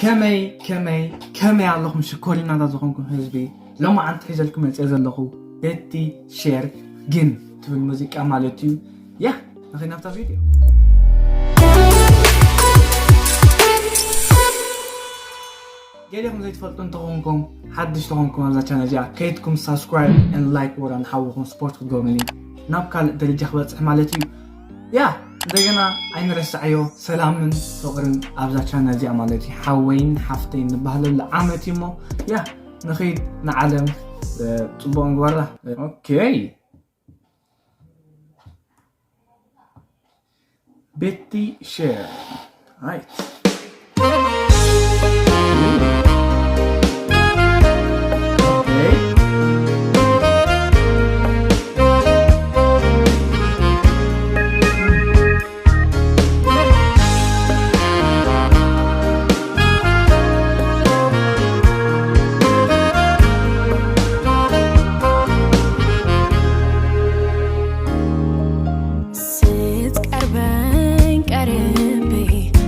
ከመይ ከመይ ከመይ ኣለኹም ሽኮሪናታት ዝኾንኩም ህዝቢ? ሎማዓንቲ ሒዘልኩም መፅእ ዘለኹ ቤቲ ሼር ግን ትብል ሙዚቃ ማለት እዩ። ያ ንኸይድ ናብታ ቪድዮ። ገሊኹም ዘይትፈልጡ እንተኾንኩም ሓድሽ ተኾንኩም ኣብዛ ቻነል እዚኣ ከይድኩም ሳብስክራይብ ን ላይክ ወራን ሓውኹም ስፖርት ክትገብሩኒ ናብ ካልእ ደረጃ ክበፅሕ ማለት እዩ። ያ እንደገና ኣይንረስዓዮ ሰላምን ፍቕርን ኣብዛ ቻነል እዚኣ ማለት እዩ። ሓወይን ሓፍተይን ንባህለሉ ዓመት እዩ እሞ ያ ንኸይድ ንዓለም ጽቡቕ ንግበራ። ኦኬ ቤቲ ሼር ራይት ስትቀርበኝ ቀርቤ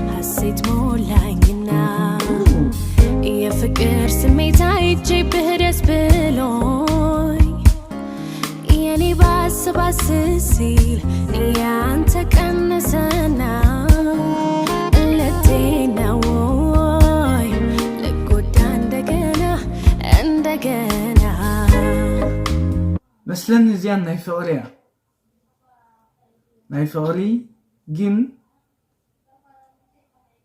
ሐሴት ሞላኝና የፍቅር ስሜት አይቼብህ ደስ ብሎኝ የኔ ባስ ባስ ሲል ያንተ ቀነሰና እለቴ ነው ወይ ልጎዳ እንደገና እንደገና መስለኒ እዚኣ ናይ ፍቕሪ እያ። ናይ ፍቕሪ ግን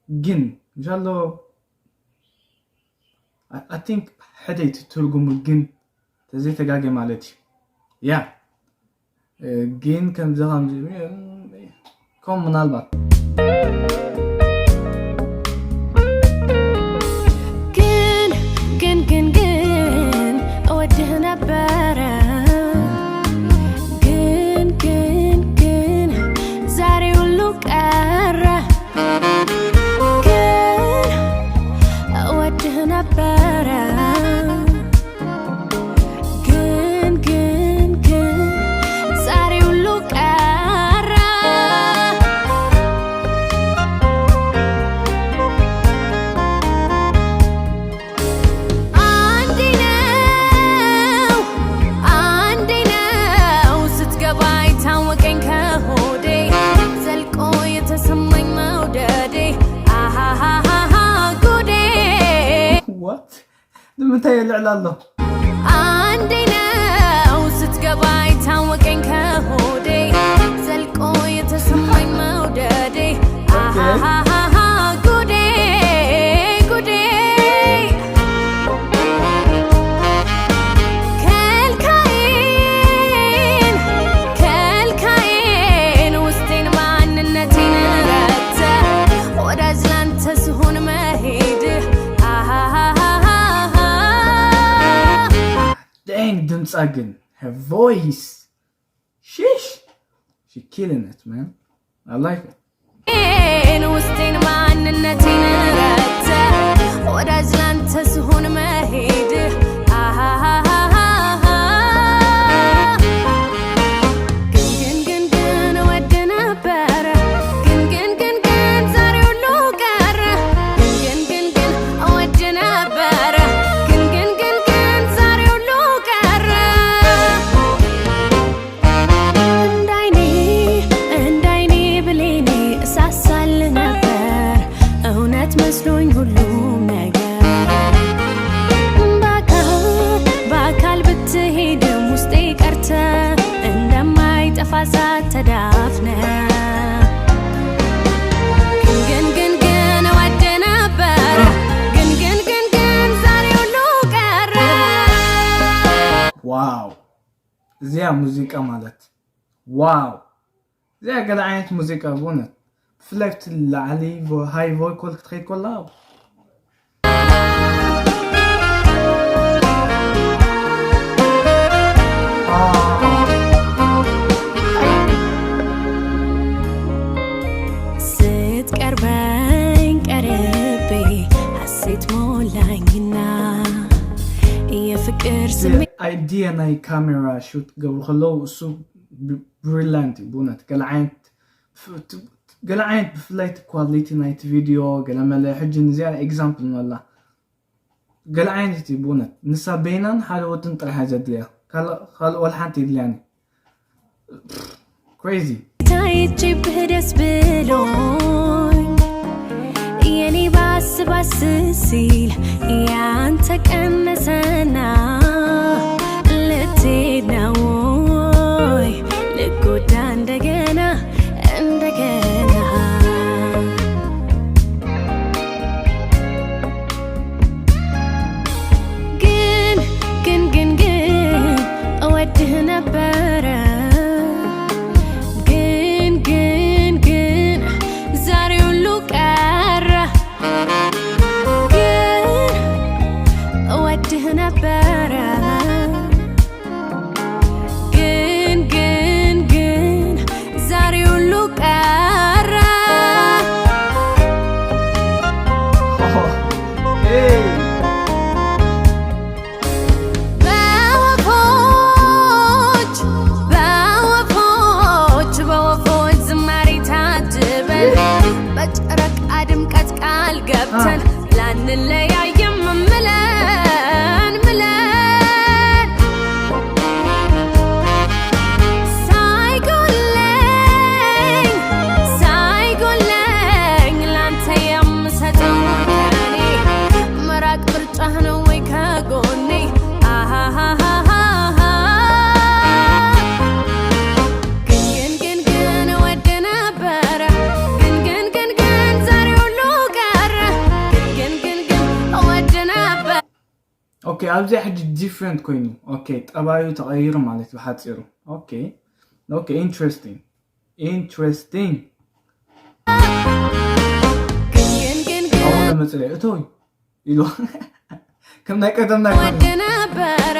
ግን እንሻሎ I think ሕደይ ትርጉሙ ግን ተዘይተጋገ ማለት እዩ። ያ ግን ከምዚ ከምዚ ከም ምናልባት ግን ግን ግን ግን እወድህ ነበረ ግን ግን ግን ዛሬ ሁሉ ቀረ ግን እወድህ ነበረ ግን ግን ግን ዛሬ ሁሉ ቀረ አንዴ ነው አንዴ ነው ስትገባ የታወቀኝ ከሆዴ ዘልቆ የተሰማኝ መውደዴ አሃሃሃሃ ጉዴ what ንምንታይ የልዕል ኣሎ አንዴ ነው ስትገባ የታወቀኝ ከሆዴ ዘልቆ የተሰማኝ መውደዴ አሃሃሃሃ ጉዴ ጉዴ ከልካዬን ከልካዬን ውስጤን ማንነቴን ረተ ወዳጅ ላንተ ስሆን መሄድ አሃሃሃሃ dang ድምፃ ግን her voice sheesh she killing it man I like it ን ውስጤን ማንነቴን ረተ ወዳጅ ላንተ ስሆን መሄድ አሃሃሃሃ ግን ግን ግን ግን ወድ ነበረ ግን ግን ግን ግን ዛሬ ሁሉ ቀረ ግን ግን ግን ግን ወድ ነበረ ግን ግን ግን ግን ዛሬ ሁሉ ቀረ እንዳይኔ እንዳይኔ ብሌኔ እሳሳል ነበር እውነት መስሎኝ ሁሉም ነገር በአካል በአካል ብትሄድም ውስጤ ቀርተ እንደማይጠፋ እሳት ተዳፍነ ግን ግን ግን ግን ወድ ነበረ ግን ግን ግን ግን ዛሬ ሁሉ ቀረ wow እዚኣ ሙዚቃ ማለት wow እዚኣ ገለ ዓይነት ሙዚቃ ብእውነት ብፍላይ ብቲ ላዕሊ ሃይ ቮይኮል ክትኸይድ ከላ ስትቀርበኝ ቀርቤ ሐሴት ሞላኝና የፍቅር ስሜት idea ናይ ካሜራ ሹት ክገብሩ ከለዉ እሱ ብሪላንት እዩ ብእውነት ገለ ዓይነት ገለ ዓይነት ብፍላይ እቲ ኳሊቲ ናይቲ ቪድዮ ገለ መለ ሕጂ ንዚኣ ኤግዛምፕል ንበላ ገለ ዓይነት እዩ ብእውነት። ንሳ በይናን ሓደ ወድን ጥራሕ እያ ዘድልያ። ካልእ ካልእ ወላ ሓንቲ የድልያን እዩ። Crazy። ታይቼብህ ደስ ብሎኝ የኔ ባስ ባስ ሲል ያንተ ቀነሰና ልትሄድ ነው ወይ ልጎዳ እንደገና እንደገና ግን ግን ግን ግን እወድህ ነበረ ግን ግን ግን ዛሬ ሁሉ ቀረ ግን እወድህ ነበረ ግን ግን ግን ዛሬ ሁሉ ቀረ በወፎች በወፎች በወፎች ዝማሬ ታጅበን በጨረቃ ድምቀት ቃል ገብተን ላንለያይም ምለን ምለን ሳይጎለኝ ሳይጎለኝ ላንተ የምሰጠው ከኔ መራቅ ምርጫህ ነው ወይ ከጎኔ አሃሃሃሃ ግን ግን ግን ግን እወድ ነበረ ግን ግን ግን ግን ዛሬ ሁሉ ቀረ ግን ግን ግን ግን እወድ ነበር ኦኬ ኣብዚኣ ሕጂ ዲፍረንት ኮይኑ ኦኬ ጠባዩ ተቐይሩ ማለት ብሓፂሩ ኦኬ ኦኬ interesting interesting ግን ግን ግን ኣሁን መፅለይ እቶይ ኢሉ ከም ናይ ቀደም ናይ ወድ ነበረ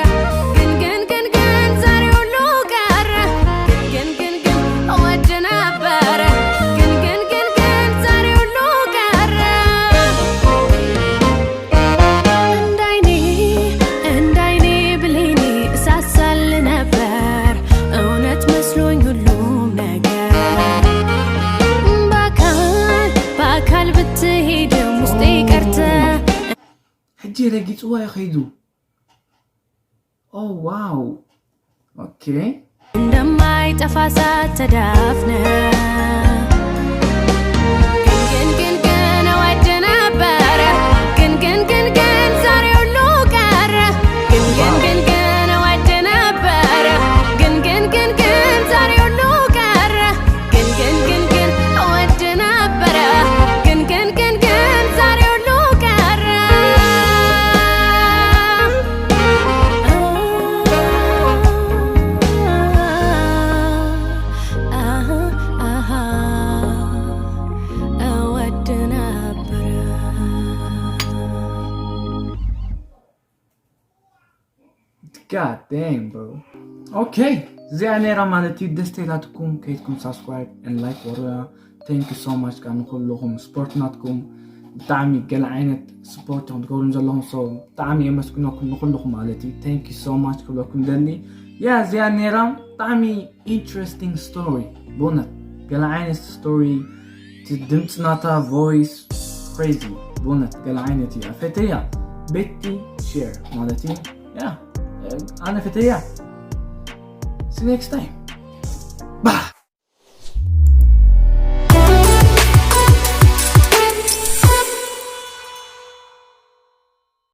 ግን ግን ግን ግን ዛሬ ሁሉ ቀረ ግን ግን ግን ግን ወድ ነበረ ግን ግን ግን ግን ዛሬ ሁሉ ቀረ እንዳይኔ እንዳይኔ ብሌኔ እሳሳል ነበር እውነት መስሎኝ ሁሉም ነገር በአካል በአካል ብትሄድም ውስጤ ቀርተ ሕጂ ረጊፅዋ እዩ ከይዱ ኦ ዋው ኦኬ እንደማይጠፋ እሳት ተዳፍነ ግን ግን ግን ግን እወድ ነበረ ግን ግን ግን ግን ዛሬ ሁሉ ቀረ ግን ግን ግን ግን እወድ ነበረ ግን ግን ግን ግን ዛሬ ሁሉ ቀረ ግን ግን ግን ግን እወድ ነበረ ግን ግን ግን ግን ዛሬ ሁሉ ቀረ እወድ ነበረ God damn, bro. Okay. እዚኣ ነይራ ማለት እዩ ደስ ተይላትኩም ከይድኩም ሳብስክራይብ ን ላይክ ወርያ thank you so much ካብ ንኩልኹም ስፖርት ናትኩም ብጣዕሚ ገለ ዓይነት ስፖርት ኢኹም ትገብሩን ዘለኹም so ብጣዕሚ የመስግነኩም ንኩልኹም ማለት እዩ thank you so much ክብለኩም ደሊ ያ እዚኣ ነይራ ብጣዕሚ interesting story ብእውነት ገለ ዓይነት story ድምፂ ናታ voice crazy ብእውነት ገለ ዓይነት እያ ፈተያ ቤቲ share ማለት እዩ ያ ኣነ ፈተያ see next time